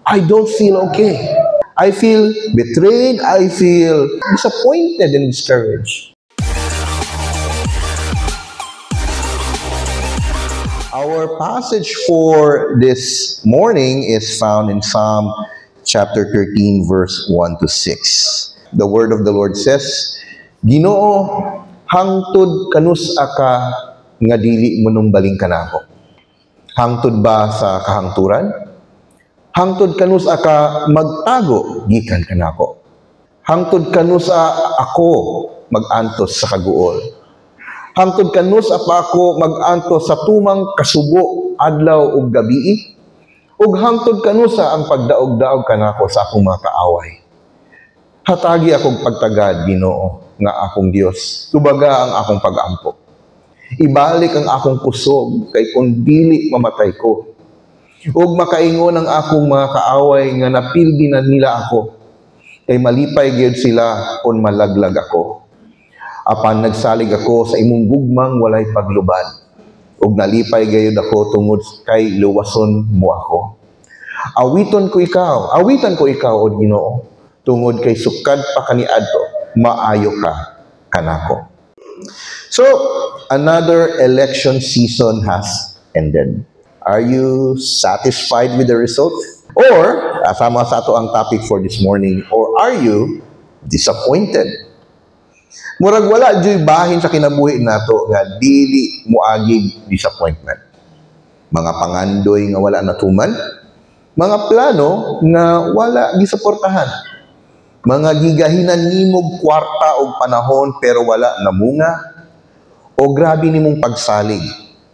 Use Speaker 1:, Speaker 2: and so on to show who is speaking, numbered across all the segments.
Speaker 1: I don't feel okay. I feel betrayed. I feel disappointed and discouraged. Our passage for this morning is found in Psalm chapter 13, verse 1 to 6. The word of the Lord says, "Ginoo, hangtod kanus-a ka nga dili monumbaling kanako? Hangtod ba sa kahangturan? Hangtod kanus-a ka magtago gikan kanako? Hangtod kanus-a ako mag-antos sa kaguol? Hangtod kanus-a pa ako mag-antos sa tumang kasubo adlaw ug gabii? Ug hangtod kanusa ang pagdaog-daog kanako sa akong mga kaaway? Hatagi akong pagtagad, Ginoo, nga akong Dios. Tubaga ang akong pag-ampo. Ibalik ang akong kusog, kay kung dili mamatay ko. Ug makaingon ang akong mga kaaway nga napildi na nila ako. Kay malipay gyud sila kung malaglag ako. Apan nagsalig ako sa imong gugmang walay paglubad. Ug nalipay gayud ako tungod kay luwason mo ako. Awiton ko ikaw, awitan ko ikaw, o Ginoo, tungod kay sukad pa kaniadto, maayo ka kanako." So, another election season has ended. Are you satisfied with the result? Or, sama sa ato ang topic for this morning, or are you disappointed? Murag wala juy bahin sa kinabuhi nato nga dili muagig disappointment. Mga pangandoy nga wala natuman, mga plano nga wala gisuportahan, mga gigahinan nimog kwarta og panahon pero wala namunga, o grabe nimong pagsalig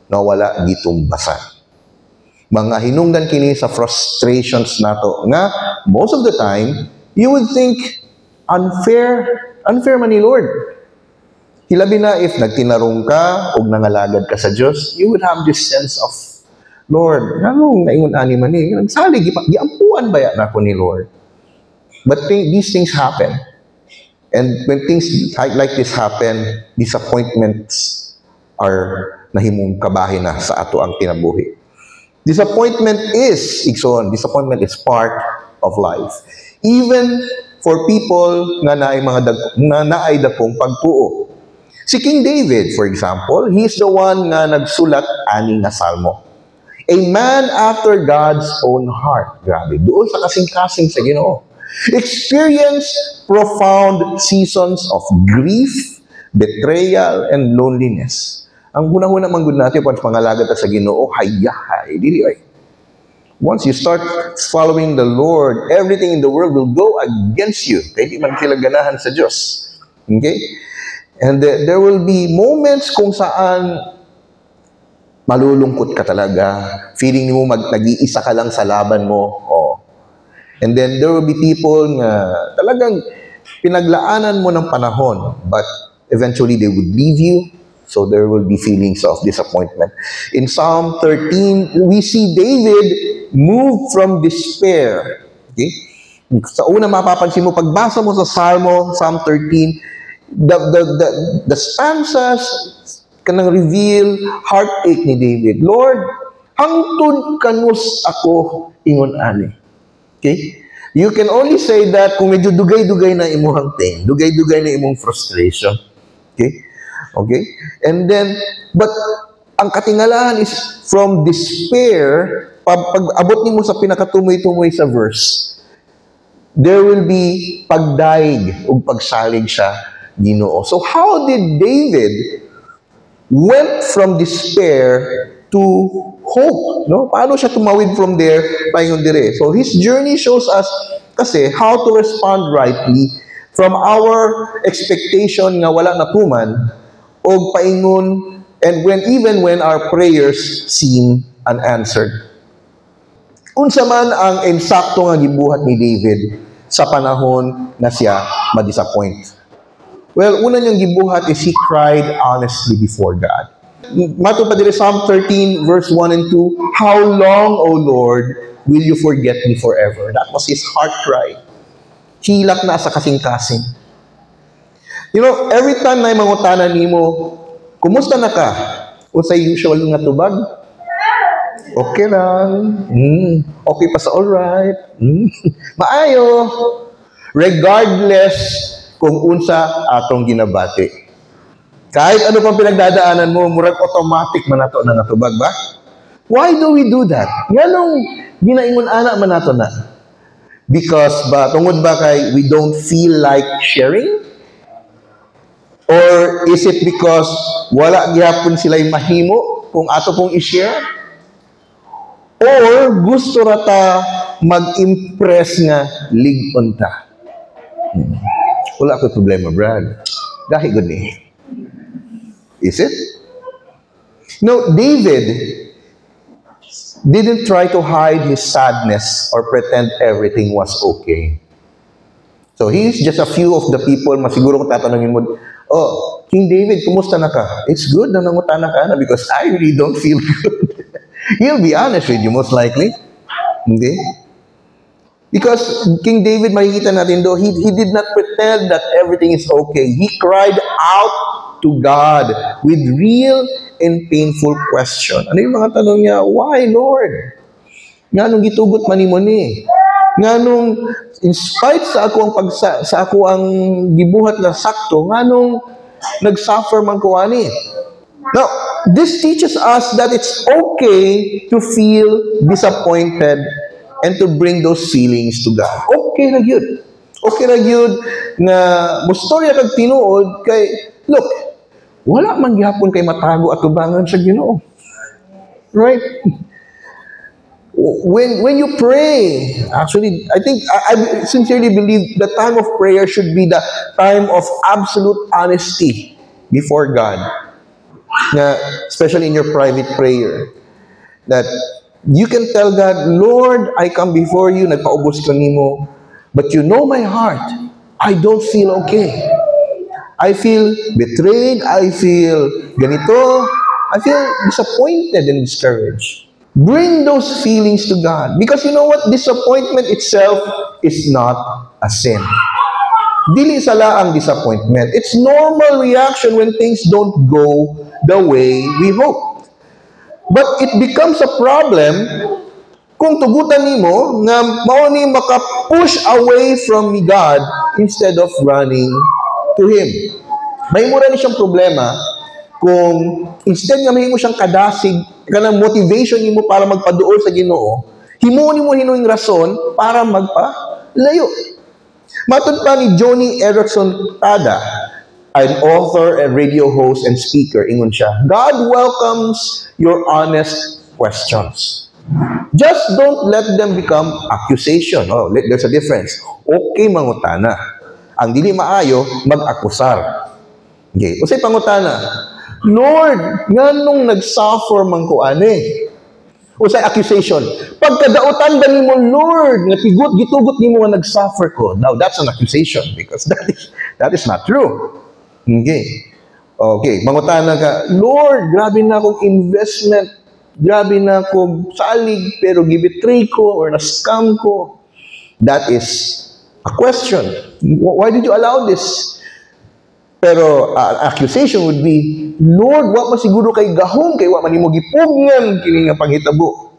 Speaker 1: nga wala gitumbasan. Mga hinungdan kini sa frustrations nato nga most of the time you would think unfair, unfair man ni Lord. Hilabi na if nagtinarong ka o nangalagad ka sa Diyos, you would have this sense of, "Lord, nganong naingon ani man ni? Nagsalig, giampuan baya nako ni Lord?" But these things happen. And when things like this happen, disappointments are nahimong kabahin na sa ato ang kinabuhi. Disappointment is, igsoon, disappointment is part of life. Even for people nga naay mga dag, nga naay dakong pagtuo. Si King David, for example, he's the one nga nagsulat ani nga salmo. A man after God's own heart. Grabe, doon sa kasing-kasing sa Ginoo. Experience profound seasons of grief, betrayal, and loneliness. Ang huna-huna man gud natin pag pangalagad ta sa Ginoo, hayahay, dili ay. Once you start following the Lord, everything in the world will go against you. Kaya di man sila ganahan sa Diyos. Okay? And there will be moments kung saan malulungkot ka talaga. Feeling mo nag-iisa ka lang sa laban mo. Oh. And then there will be people nga talagang pinaglaanan mo ng panahon, but eventually they would leave you. So there will be feelings of disappointment. In Psalm 13, we see David move from despair. Okay? Sa una mapapansin mo, pagbasa mo sa Salmo, Psalm 13, the stanzas kanang reveal heartache ni David. "Lord, hangtod kanus-a ako ingon ani?" Okay? You can only say that kung medyo dugay-dugay na imuhang pain, dugay-dugay na imong frustration. Okay? Okay? And then, but ang katingalahan is from despair, pag abot nimo sa pinakatumoy-tumoy sa verse, there will be pagdaig ug pagsalig sa Ginoo. So how did David went from despair to hope, no? Paano siya tumawid from there paingon dire? So his journey shows us kasi how to respond rightly from our expectation nga wala natuman og paingon and when even when our prayers seem unanswered. Unsa man ang ensakto nga gibuhat ni David sa panahon na siya ma-disappoint? Well, una niyang gibuhat is he cried honestly before God. Mato pa diri Psalm 13 verse 1 and 2, "How long, O Lord, will you forget me forever?" That was his heart cry. Hilak na sa kasing-kasing. Every time na mangutana nimo, "Kumusta na ka?" Unsay usual nga tubag? Okay lang. Okay pa sa alright. Maayo. Regardless kung unsa atong ginabati. Kahit ano pang pinagdadaanan mo, murag automatic man nato na natubag ba? Why do we do that? Nganong ginaingon ana man nato na? Because ba, tungod ba kay we don't feel like sharing? Or is it because wala gihapon sila mahimo kung ato pong i-share? Or gusto ra ta mag-impress nga lig-on ta? Wala ko problema, Brad. Gahi gud ni. Is it? No, David didn't try to hide his sadness or pretend everything was okay. So he's just a few of the people, masiguro kung tatanungin mo, "Oh, King David, kumusta na ka?" "It's good na nangutana ka na because I really don't feel good." He'll be honest with you, most likely. Okay? Because King David, makikita natin do, he did not pretend that everything is okay. He cried out to God with real and painful question. Ano yung mga tanong niya? "Why, Lord? Nganong gitugot man nimo ni? Nganong in spite sa ako ang gibuhat na sakto, nganong nag-suffer man ko ani?" Now, this teaches us that it's okay to feel disappointed and to bring those feelings to God. Okay na gyud. Okay na gyud nga mustorya kag tinuod kay, look, wala man gihapon kay matago atubangan sa Ginoo. Right? When you pray, actually, I think I sincerely believe the time of prayer should be the time of absolute honesty before God. Na, especially in your private prayer, that you can tell God, "Lord, I come before you, nagpaubos ko nimo, but you know my heart. I don't feel okay. I feel betrayed, I feel ganito, I feel disappointed and discouraged." Bring those feelings to God. Because you know what? Disappointment itself is not a sin. Dili sala ang disappointment. It's normal reaction when things don't go the way we hope. But it becomes a problem kung tugutan nimo nga mao ni maka-push away from God instead of running to Him. Mahimo ra ni siyang problema kung instead nga mahimo siyang kadasig kanang motivation nimo para magpaduol sa Ginoo, himuon nimo hinuing rason para magpalayo. Matod pa ni Joni Eareckson Tada, an author and radio host and speaker, ingon siya, "God welcomes your honest questions. Just don't let them become accusation." Oh, there's a difference. Okay mangutana. Ang dili maayo, mag-akusar. Okay. Unsay pangutana? "Lord, nganong nag-suffer man ko ani?" Unsay accusation? "Pagkadautan ba nimo, Lord, nga tigut gitugot nimo nga nag-suffer ko?" Now that's an accusation because that is not true. Okay. Okay, mangutana ka, "Lord, grabe na akong investment. Grabe na akong salig, pero gibetray ko or na-scam ko." That is a question. Why did you allow this? Pero accusation would be, "Lord, wa man siguro kay gahom kay wa man nimo gipugngan kini nga panghitabo."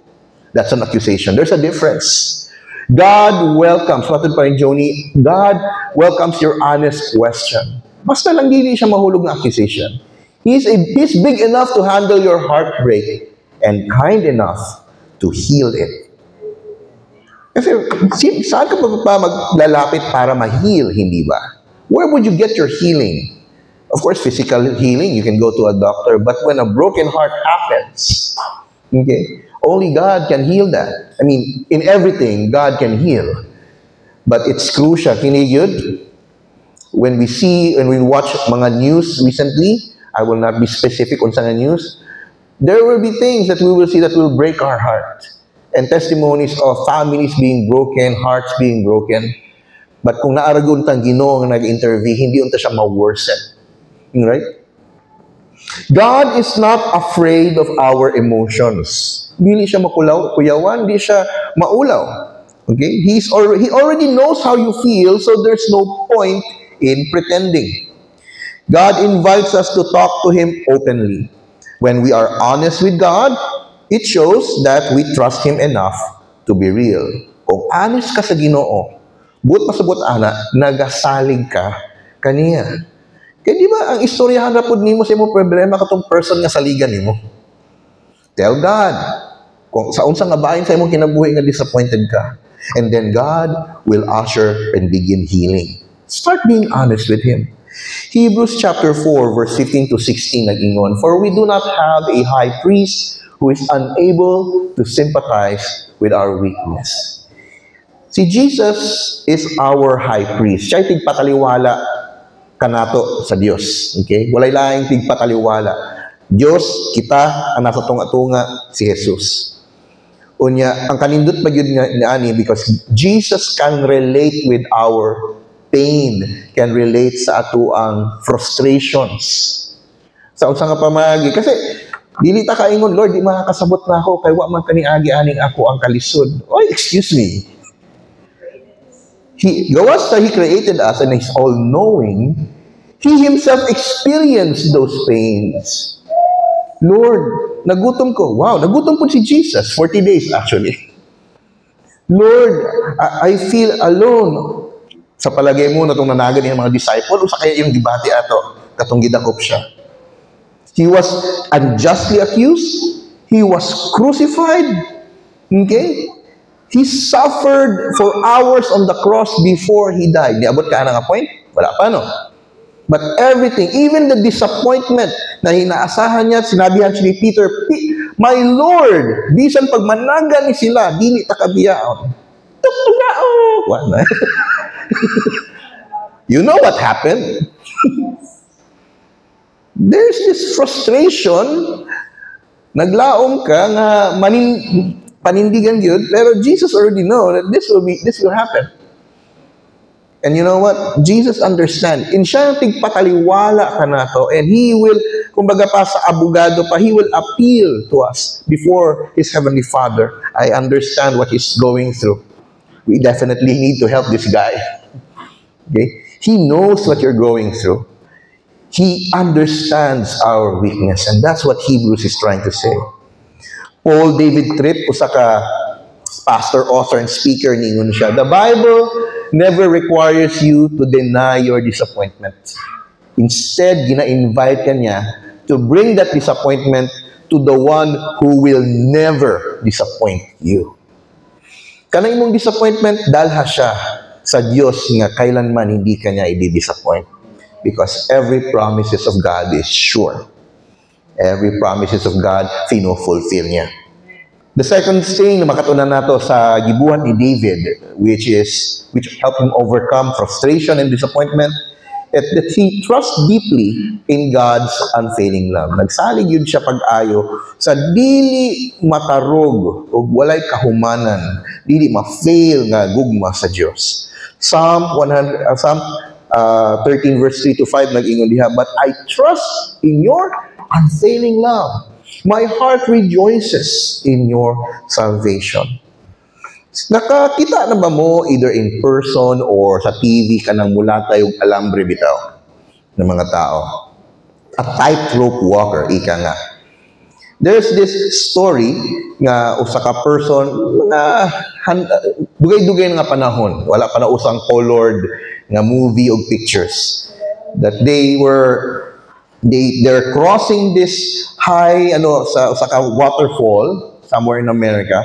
Speaker 1: That's an accusation. There's a difference. God welcomes, matod pa ni Joni, God welcomes your honest question. Basta lang dili siya mahulog ng accusation. He's big enough to handle your heartbreak and kind enough to heal it. Kasi saan ka pa maglalapit para ma-heal, hindi ba? Where would you get your healing? Of course, physical healing, you can go to a doctor. But when a broken heart happens, okay, only God can heal that. I mean, in everything, God can heal. But it's crucial. Kini gyud, when we see and we watch mga news recently, I will not be specific on sa news, there will be things that we will see that will break our heart. And testimonies of families being broken, hearts being broken. But kung naa ra gyud ang Ginoo nga nag-intervene, hindi unta siya ma-worsen. Right? God is not afraid of our emotions. Dili siya makulaw, kuyawan, di siya maulaw. Okay? He already knows how you feel, so there's no point in pretending. God invites us to talk to Him openly. When we are honest with God, It shows that we trust Him enough to be real. Kung honest ka sa Ginoo, buot pasabot ana, nagasalig ka kaniya. Kaya di ba ang istoryahan ra pud nimo sa imong problema katong person nga saligan nimo? Tell God kung sa unsa nga bahin sa imong kinabuhi nga disappointed ka. And then God will usher and begin healing. Start being honest with Him. Hebrews chapter 4 verse 15 to 16 nag-ingon, "For we do not have a high priest who is unable to sympathize with our weakness." Si Jesus is our high priest. Siya tigpataliwala kanato sa Dios. Okay? Walay laing tigpataliwala. Dios, kita, ang nasa tunga-tunga, si Jesus. Unya, ang kanindot pa gyud nga niani because Jesus can relate with our pain, can relate sa atoang frustrations. Sa unsa nga pamaagi kasi dili ta kaingon, "Lord, di makakasabot na ako kay wa man kani agi aning akoang kalisod." Oy, excuse me. He gawas sa He created us and He's all-knowing, He Himself experienced those pains. "Lord, nagutom ko." Wow, nagutom po si Jesus. 40 days actually. "Lord, I feel alone." Sa palagay mo na itong nanagan yung mga disciple, unsa kaya yung gibati ato katong gidakop siya? He was unjustly accused. He was crucified. Okay? He suffered for hours on the cross before he died. Niabot ka na nga point? Wala pa, no? But everything, even the disappointment na inaasahan niya, sinabihan siya ni Peter, "My Lord, bisan pag managan ni sila, dili ta ka biyaon." Tugtugao! Wala. You know what happened? There's this frustration, naglaom ka nga panindigan yun, pero Jesus already know that this will happen. And you know what? Jesus understand. In siya ang tigpataliwala kanato and He will, kumbaga pa sa abogado pa, He will appeal to us before His Heavenly Father. "I understand what he's going through. We definitely need to help this guy." Okay? He knows what you're going through. He understands our weakness. And that's what Hebrews is trying to say. Paul David Tripp, usa ka pastor, author, and speaker, ningon siya, "The Bible never requires you to deny your disappointment. Instead, gina-invite ka niya to bring that disappointment to the one who will never disappoint you." Kana imong disappointment, dalha siya sa Dios nga kailanman hindi ka niya i-disappoint. Because every promises of God is sure. Every promises of God, fino-fulfill niya. The second thing na makatunan nato sa gibuhat ni David, which helped him overcome frustration and disappointment, it that he trusts deeply in God's unfailing love. Nagsalig gyud siya pag-ayo sa dili matarog o walay kahumanan, dili ma-fail nga gugma sa Dios. Psalm 100, Psalm 13 verse 3 to 5 nag-ingon diha, "But I trust in your unfailing love. My heart rejoices in your salvation." Nakakita na ba mo either in person or sa TV kanang mulatay og alambre bitaw ng mga tao? A tightrope walker, ika nga. There's this story nga usa ka person nga dugay-dugay nga panahon, wala pa na usang colored nga movie og pictures, that they're crossing this high ano sa usa ka waterfall somewhere in America,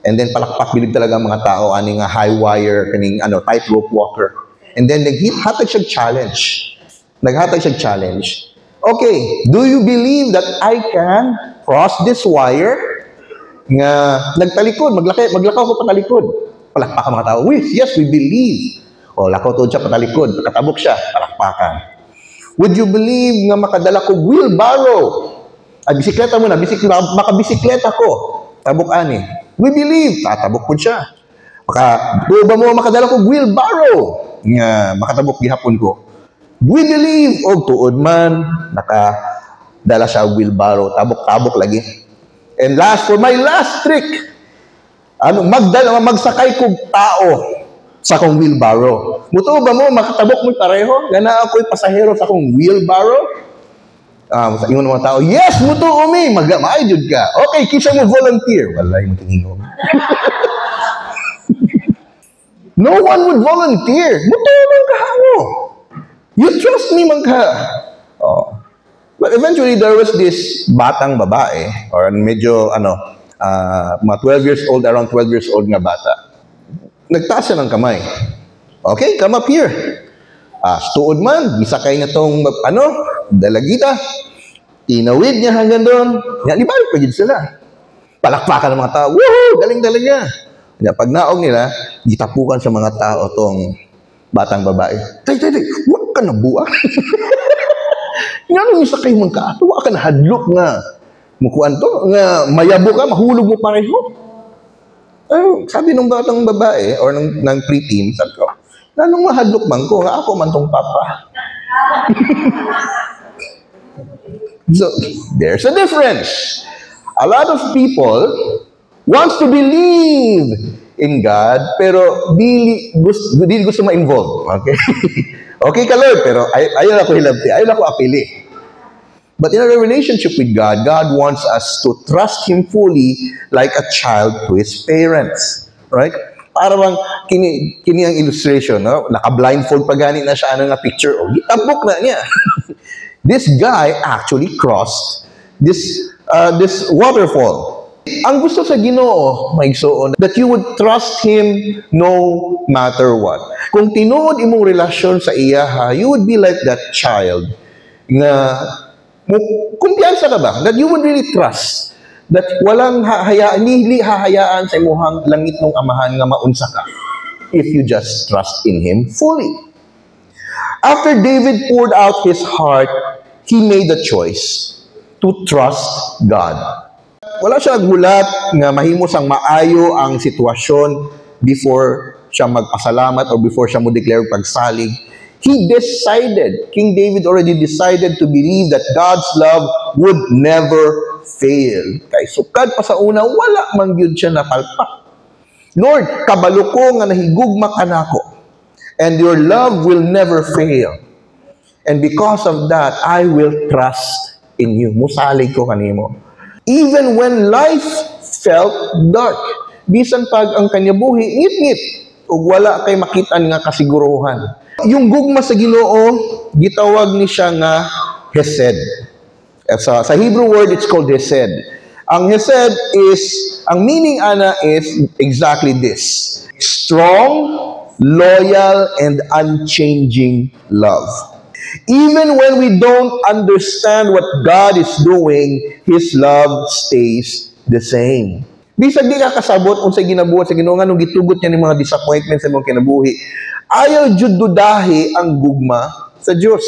Speaker 1: and then palakpak bilib talaga ang mga tao ani nga high wire kaning ano tightrope walker. And then naghatag siya challenge, naghatag siya challenge, "Okay, do you believe that I can cross this wire nga nagtalikod, maglaki maglakaw ko patalikod?" Palakpak ang mga tao. "We, yes, we believe." O lakaw to siya patalikod, katabok siya, palakpakan. "Would you believe nga makadala ko wheelbarrow? Ay, bisikleta mo na, bisikleta, makabisikleta ko. Tabok ani." "We believe." Tatabok po siya. "Maka, tuo ba mo makadala ko wheelbarrow? Nga, makatabok gihapon ko." "We believe." Og tuod man, nakadala siya og wheelbarrow. Tabok-tabok lagi. "And last, for my last trick, ano, magdala, magsakay kog tao sa akong wheelbarrow. Mutuo ba mo, makatabok mo pareho? Nga naa ako'y pasahero sa akong wheelbarrow?" Sa ingon mga tao, "Yes, mutuo mi, mag maayo jud ka. Okay, kinsa mo volunteer?" Walay mo tingog. No one would volunteer. Mutuo man ka mo. You trust me man ka. Oh. But eventually, there was this batang babae, or medyo, ano, mga 12 years old, around 12 years old nga bata. Nagtaas siya ng kamay. "Okay, come up here." Ah, tuod man, gisakay na tong, ano, dalagita. Tinawid niya hanggang doon. Ya, di balik pa gid sila. Palakpakan ng mga tao. "Woohoo! Galing talaga." Ya, pag naog nila, gitapukan sa mga tao tong batang babae. "Tay, tay, tay, wa ka na buang. Nga nung isa kayo man ka, wa ka na hadlok nga. Mukuan to, nga mayabo ka, mahulog mo pareho." Ay, sabi nung batang babae, or ng preteen, sabi ko, "Nganong mahadlok man ko, nga ako man tong papa." So, there's a difference. A lot of people wants to believe in God, pero dili gusto ma-involve. Okay? Okay ka, Lord, pero ayaw ako hilabti, ayaw ako apili. But in a relationship with God, God wants us to trust Him fully like a child to his parents. Right? Para bang kini ang illustration, no? Naka-blindfold pa gani na siya ano nga picture, oh, gitabok na niya. This guy actually crossed this waterfall. Ang gusto sa Ginoo, mga igsoon, that you would trust Him no matter what. Kung tinuod imong relasyon sa iya, you would be like that child nga mo kumpiyansa ka ba that you would really trust that walang hahayaan, hindi hahayaan sa imuhang langitnong Amahan nga maunsa ka if you just trust in Him fully. After David poured out his heart, he made the choice to trust God. Wala siya naghulat nga mahimo sang maayo ang sitwasyon before siya magpasalamat or before siya mo declare pagsalig. He decided, King David already decided to believe that God's love would never fail. Kay sukad pa sa una, wala man gyud siya napalpak. "Lord, kabalo ko nga nahigugma ka nako. And your love will never fail. And because of that, I will trust in you. Musalig ko kanimo." Even when life felt dark, bisan pag ang kinabuhi, ngit-ngit, ug wala kay makita nga kasiguruhan. Yung gugma sa Ginoo, gitawag ni siya nga Hesed. At sa Hebrew word, it's called Hesed. Ang Hesed is, ang meaning ana is exactly this: strong, loyal, and unchanging love. Even when we don't understand what God is doing, His love stays the same. Bisag di ka kasabot unsay ginabuhat sa Ginoo, nganong gitugot niya ni mga disappointments sa imong kinabuhi, ayaw jud dudahi ang gugma sa Dios.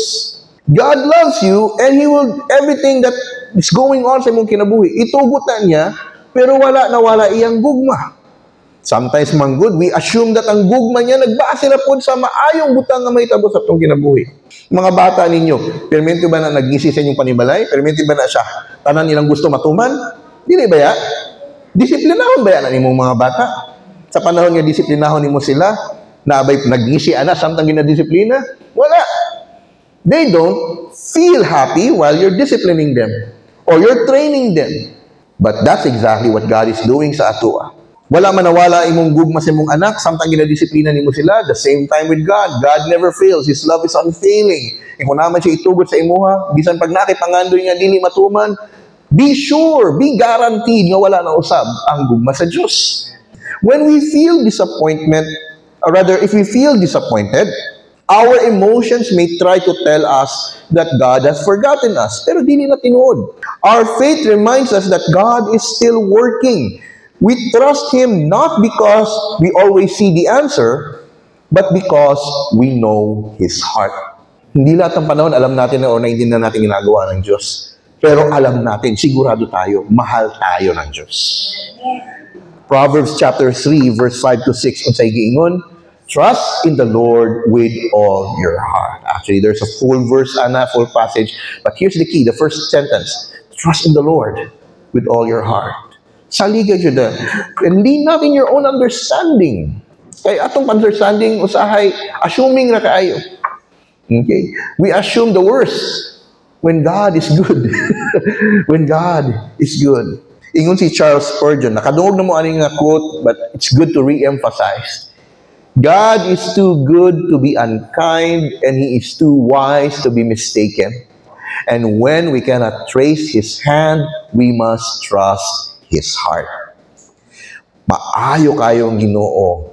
Speaker 1: God loves you and He will, everything that is going on sa imong kinabuhi, itugot na niya, pero wala na wala iyang gugma. Sometimes man good, we assume that ang gugma niya nagbase na pod sa maayong butang nga mahitabo sa atong kinabuhi. Mga bata ninyo, permente ba na nagngisi sa inyong panimalay? Permente ba na siya tanan nilang gusto matuman? Dili ba ya? Disiplinahon ba yan ang imong mga bata? Sa panahon nga disiplinahon nimo sila, naabay nagngisi ana samtang ginadisiplina? Wala. They don't feel happy while you're disciplining them or you're training them. But that's exactly what God is doing sa atoa. Wala man nawala imong gugma sa imong anak samtang ginadisiplina nimo sila. The same time with God. God never fails. His love is unfailing. Kung naman siya itugot sa imuha, bisan pag nakipangandoy nga dili matuman, be sure, be guaranteed nga wala na usab ang gugma sa Dios. When we feel disappointment, or rather, if we feel disappointed, our emotions may try to tell us that God has forgotten us. Pero dili na tinuod. Our faith reminds us that God is still working. We trust Him not because we always see the answer, but because we know His heart. Hindi lahat ng panahon alam natin na o naiintindihan natin ginagawa ng Diyos. Pero alam natin, sigurado tayo, mahal tayo ng Diyos. Proverbs chapter 3, verse 5 to 6, unsay giingon? "Trust in the Lord with all your heart." Actually, there's a full verse, ana, full passage. But here's the key, the first sentence. Trust in the Lord with all your heart. Saliga jud. And lean not in your own understanding. Kay atong understanding, usahay, assuming ra kaayo. Okay? We assume the worst. When God is good. When God is good. Ingon si Charles Spurgeon, nakadungog na mo ani nga quote, but it's good to re-emphasize. "God is too good to be unkind and He is too wise to be mistaken. And when we cannot trace His hand, we must trust His heart." Maayo kaayo ang Ginoo.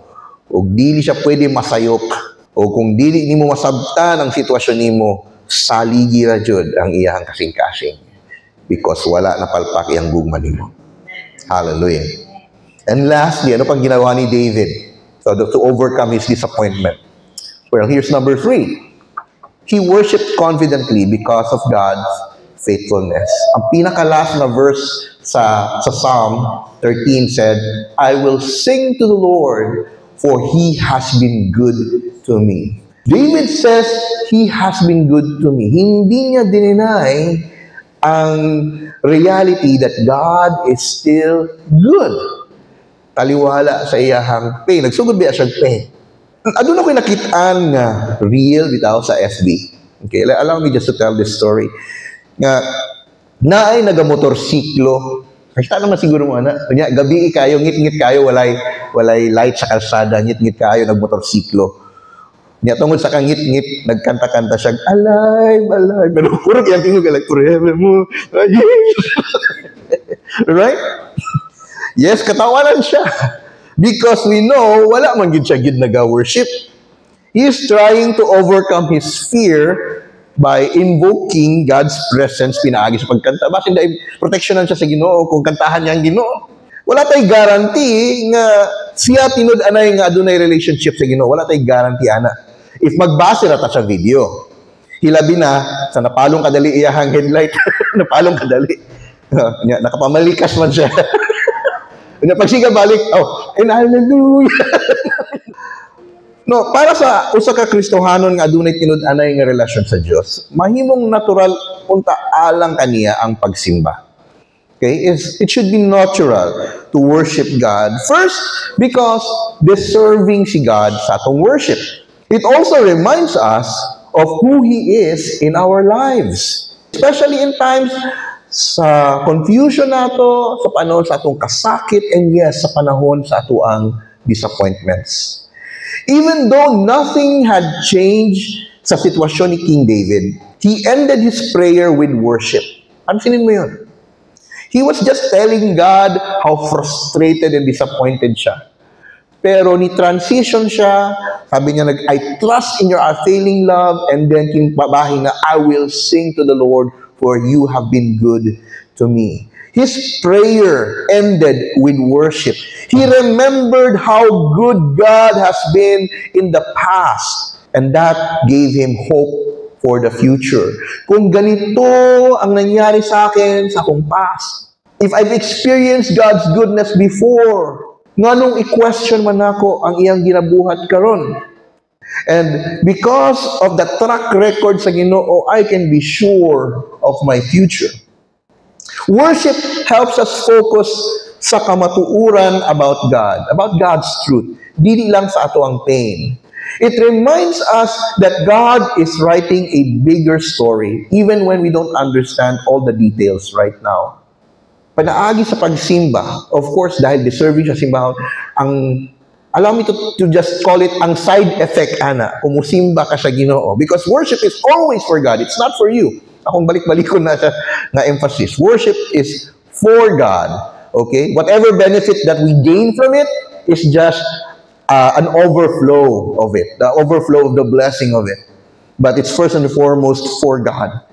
Speaker 1: Ug dili siya pwede masayop. O kung dili nimo masabtan ang sitwasyon nimo, saligi ra jud ang iyang kasing-kasing. Because wala napalpak iyang gugma nimo. Hallelujah. And lastly, ano pang ginawa ni David so to overcome his disappointment? Well, here's number three. He worshiped confidently because of God's faithfulness. Ang pinaka-last na verse sa Psalm 13 said, "I will sing to the Lord, for He has been good to me." David says, "He has been good to me." Hindi niya dininay ang reality that God is still good. Taliwala sa iyahang pain. Nagsugod biya siya pain. Aduna ko'y nakitaan nga reel bitaw sa FB. Okay, allow me just to tell this story. Nga naay nagamotorsiklo. Kita naman siguro mo ana. Unya gabi kaayo, ngit-ngit kaayo, walay light sa kalsada, ngit-ngit kaayo nagmotorsiklo. Nya tungod sa kangit-ngit, nagkanta-kanta siya, "Alive, alive." Pero puro kayang tingog, like, forever mo. Right? Yes, katawanan siya. Because we know, wala man gid siya gid naga-worship. He is trying to overcome his fear by invoking God's presence pinaagi sa pagkanta. Basin dahil proteksyonan siya sa Ginoo kung kantahan niya ang Ginoo. Wala tay guarantee nga siya tinud-anay nga adunay relationship sa Ginoo. Wala tay guarantee ana. If magbase ra ta sa video, hilabi na sa napalong kadali iyahang headlight, napalong kadali. Nya, nakapamalikas man siya. Nya pagsiga balik, oh, and hallelujah. No, para sa usa ka Kristohanon nga adunay tinud-anay nga relasyon sa Dios, mahimong natural unta alang kaniya ang pagsimba. Okay? It should be natural to worship God. First, because deserving si God sa atong worship. It also reminds us of who He is in our lives. Especially in times sa confusion nato, sa panahon sa atong kasakit, and yes, sa panahon sa atoang disappointments. Even though nothing had changed sa sitwasyon ni King David, he ended his prayer with worship. Pansinin mo yun. He was just telling God how frustrated and disappointed siya. Pero ni transition siya, sabi niya, "I trust in your unfailing love," and then bahin nga, "I will sing to the Lord, for you have been good to me." His prayer ended with worship. He remembered how good God has been in the past, and that gave him hope for the future. Kung ganito ang nangyari sa akin sa akong past, if I've experienced God's goodness before, nganong i-question man nako ang iyang ginabuhat karon? And because of the track record sa Ginoo, I can be sure of my future. Worship helps us focus sa kamatuuran about God, about God's truth. Dili lang sa atoang pain. It reminds us that God is writing a bigger story, even when we don't understand all the details right now. Panaagi sa pagsimba, of course, dahil deserving siya simbahon, ang allow me to just call it ang side effect ana, kung musimba ka sa Ginoo. Because worship is always for God, it's not for you. Akong balik-balikon na siya nga emphasis. Worship is for God. Okay? Whatever benefit that we gain from it is just an overflow of it, the overflow of the blessing of it. But it's first and foremost for God.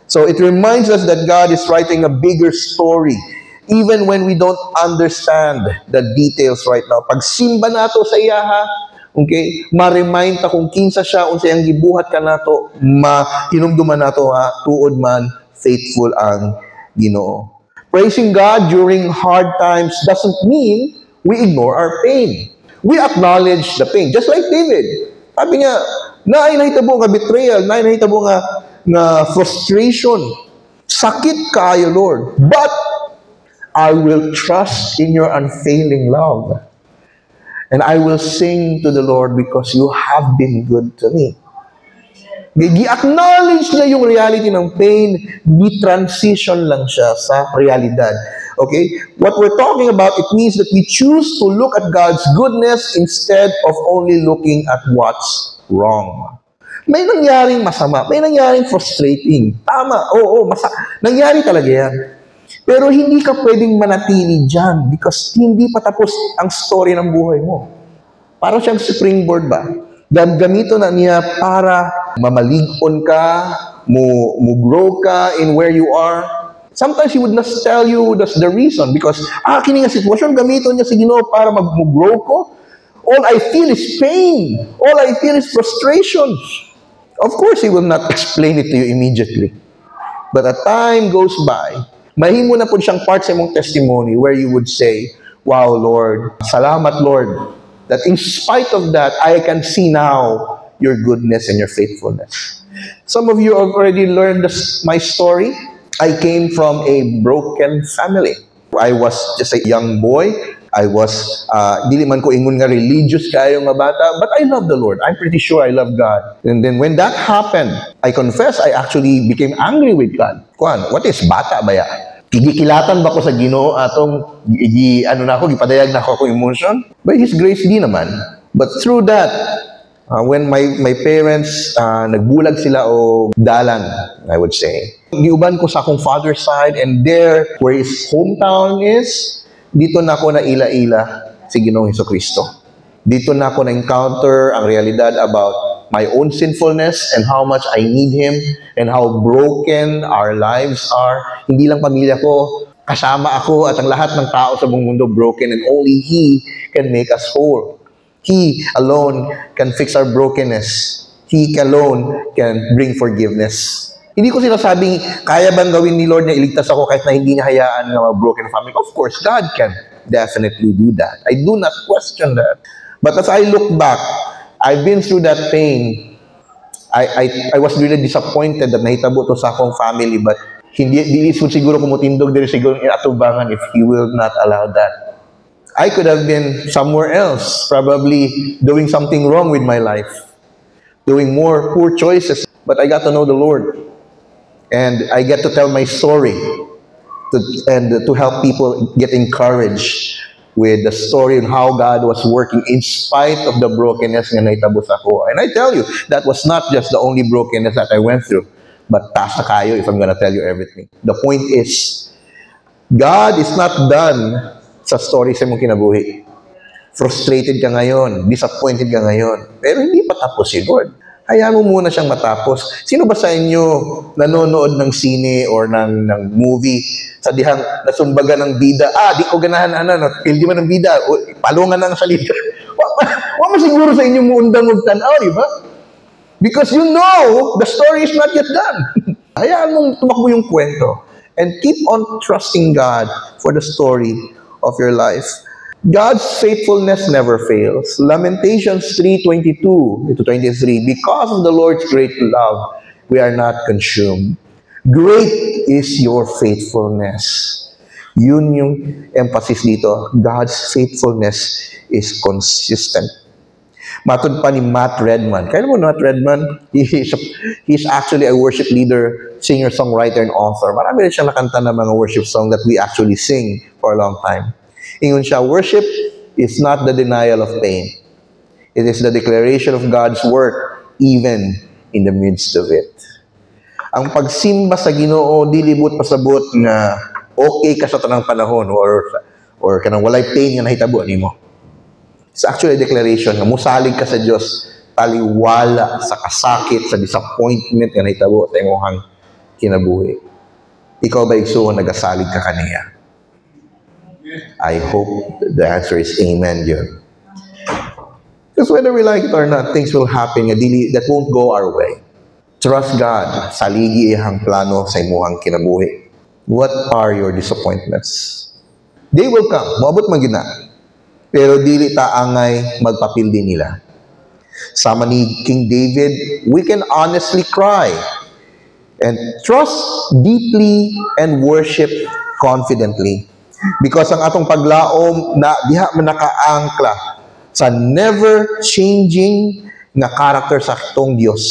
Speaker 1: So it reminds us that God is writing a bigger story even when we don't understand the details right now. Pagsimba nato sa iyaha, okay, ma-remind ta kung kinsa siya, unsa iyang gibuhat kanato, mahinumduman nato ha, tuod man faithful ang Ginoo. Praising God during hard times doesn't mean we ignore our pain. We acknowledge the pain, just like David. Sabi niya, naay nahitabo nga betrayal, naay nahitabo nga frustration. Sakit kaayo, Lord. But I will trust in your unfailing love. And I will sing to the Lord because you have been good to me. Gi-acknowledge niya yung reality ng pain, gi-transition lang siya sa realidad. Okay? What we're talking about, it means that we choose to look at God's goodness instead of only looking at what's wrong. May nangyaring masama, may nangyaring frustrating. Tama, oo, nangyari talaga yan. Pero hindi ka pwedeng manatili dyan because hindi pa tapos ang story ng buhay mo. Parang siyang springboard ba? Gamito na niya para mamalig-on ka, mo grow ka in where you are. Sometimes He would not tell you that's the reason because, kini nga sitwasyon, gamito niya sa Ginoo para mag-grow ko. All I feel is pain. All I feel is frustration. Of course, He will not explain it to you immediately. But as time goes by, mahimo na po siyang part sa imong testimony where you would say, "Wow, Lord, salamat, Lord, that in spite of that, I can see now your goodness and your faithfulness." Some of you have already learned my story. I came from a broken family. I was just a young boy. I was, dili man ko ingon nga religious kayo nga bata, but I love the Lord. I'm pretty sure I love God. And then when that happened, I confess I actually became angry with God. Kuan, what is bata baya? Gikilatan ba ko sa Ginoo atong gi, ano na ako, gipadayag na ako akong emotion? By His grace, di naman. But through that, when my parents nagbulag sila o dalan, I would say. Giuban ko sa akong father's side, and there where his hometown is, didto na ako na ila-ila si Ginoong Hesus Kristo. Didto na ako na-encounter ang realidad about my own sinfulness and how much I need Him and how broken our lives are. Hindi lang pamilya ko, kasama ako at ang lahat ng tao sa buong mundo broken, and only He can make us whole. He alone can fix our brokenness. He alone can bring forgiveness. Hindi ko sinasabing kaya bang gawin ni Lord na iligtas ako kahit na hindi niya hayaan nga broken family. Of course, God can definitely do that. I do not question that. But as I look back, I've been through that pain. I was really disappointed that nahitabo to sa akong family, but hindi dili sud siguro ko mutindog diri siguro in atubangan if He will not allow that. I could have been somewhere else, probably doing something wrong with my life, doing more poor choices, but I got to know the Lord. And I get to tell my story and to help people get encouraged with the story on how God was working in spite of the brokenness nga nahitabo sa ako. And I tell you, that was not just the only brokenness that I went through, but taas na kayo if I'm gonna tell you everything. The point is, God is not done sa story sa imong kinabuhi. Frustrated ka ngayon, disappointed ka ngayon, pero hindi pa tapos si Lord. Hayaan mo muna siyang matapos. Sino ba sa inyo nanonood ng sine or ng movie sa dihang nasumbagan ng bida? "Ah, di ko ganahan ana, no, pildi man ng bida, o, palungan ang salita." Wa man siguro sa inyo muundang og tan-aw, di ba? Because you know the story is not yet done. Hayaan mong tumakbo yung kwento and keep on trusting God for the story of your life. God's faithfulness never fails. Lamentations 3:22 to 23. "Because of the Lord's great love, we are not consumed. Great is your faithfulness." Yun yung emphasis dito. God's faithfulness is consistent. Matod pa ni Matt Redman. Kaya mo Matt Redman? He's actually a worship leader, singer, songwriter, and author. Marami rin siyang nakanta na mga worship song that we actually sing for a long time. Ingon siya, "Worship is not the denial of pain. It is the declaration of God's work even in the midst of it." Ang pagsimba sa Ginoo dili buot pasabot nga okay ka sa tanang panahon or kanang walay pain nga nahitabo nimo. It's actually a declaration nga musalig ka sa Dios taliwala sa kasakit, sa disappointment nga nahitabo sa imong kinabuhi. Ikaw ba, igsuon, nagasalig ka kaniya? I hope the answer is amen yun. Because whether we like it or not, things will happen nga dili, that won't go our way. Trust God. Saligi iyang plano sa imuhang kinabuhi. What are your disappointments? They will come. Moabot man gyud na. Pero dili ta angay magpapildi nila. Sama ni King David, we can honestly cry and trust deeply and worship confidently. Because ang atong paglaom na diha man nakaangkla sa never-changing nga character sa atong Dios.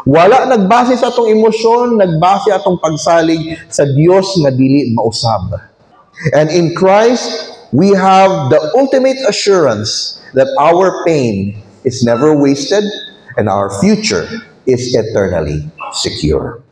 Speaker 1: Wala nagbase sa atong emosyon, nagbase atong pagsalig sa Dios nga dili mausab. And in Christ, we have the ultimate assurance that our pain is never wasted and our future is eternally secure.